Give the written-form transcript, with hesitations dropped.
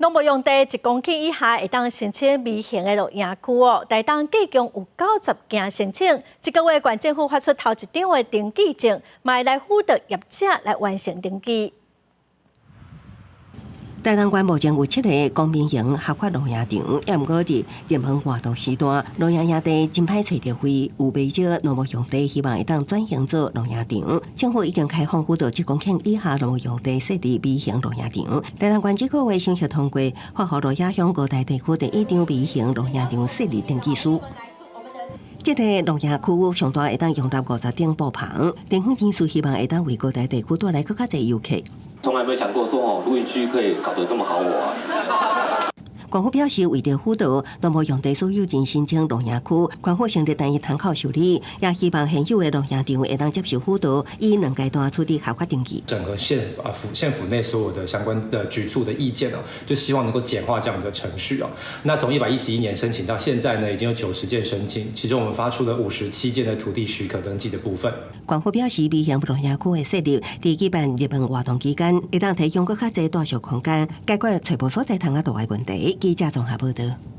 農牧用地1公頃以下會當申請微型的露營區哦。台東計共有90件申請，這個月縣政府發出頭一張的登記證，嘛會來輔導業者來完成登記。台東縣目前有七个公民營合法露營場，也毋過佇熱門活動時段，露營營地真歹揣著位，有袂少農牧用地希望會當轉型做露營場。政府已經開放輔導1公頃以下農牧用地設立微型露營場。台東縣這個月審核通過，發予鹿野鄉高台地區第一張微型露營場設立登記書。這個露營區上大會當容納50頂布棚，地方人士希望會當為高台地區帶來閣較濟遊客。從來沒想過說哦，露營區可以搞得這麼豪華。縣府表示，為著輔導農牧用地所有人申請露營區，縣府成立單一窗口受理，也希望現有的露營場會當接受輔導，以兩階段處理合法登記。整個縣啊府縣府內所有的相關的局處的意見哦，就希望能夠簡化這樣的程序哦。那從111年申請到現在呢，已經有90件申請，其中我們發出了57件的土地許可登記的部分。縣府表示，微型露營區的設立，佇舉辦熱門活動期間，會當提供閣較濟住宿空間，解決揣無所在通仔住的問題。記者綜合報導。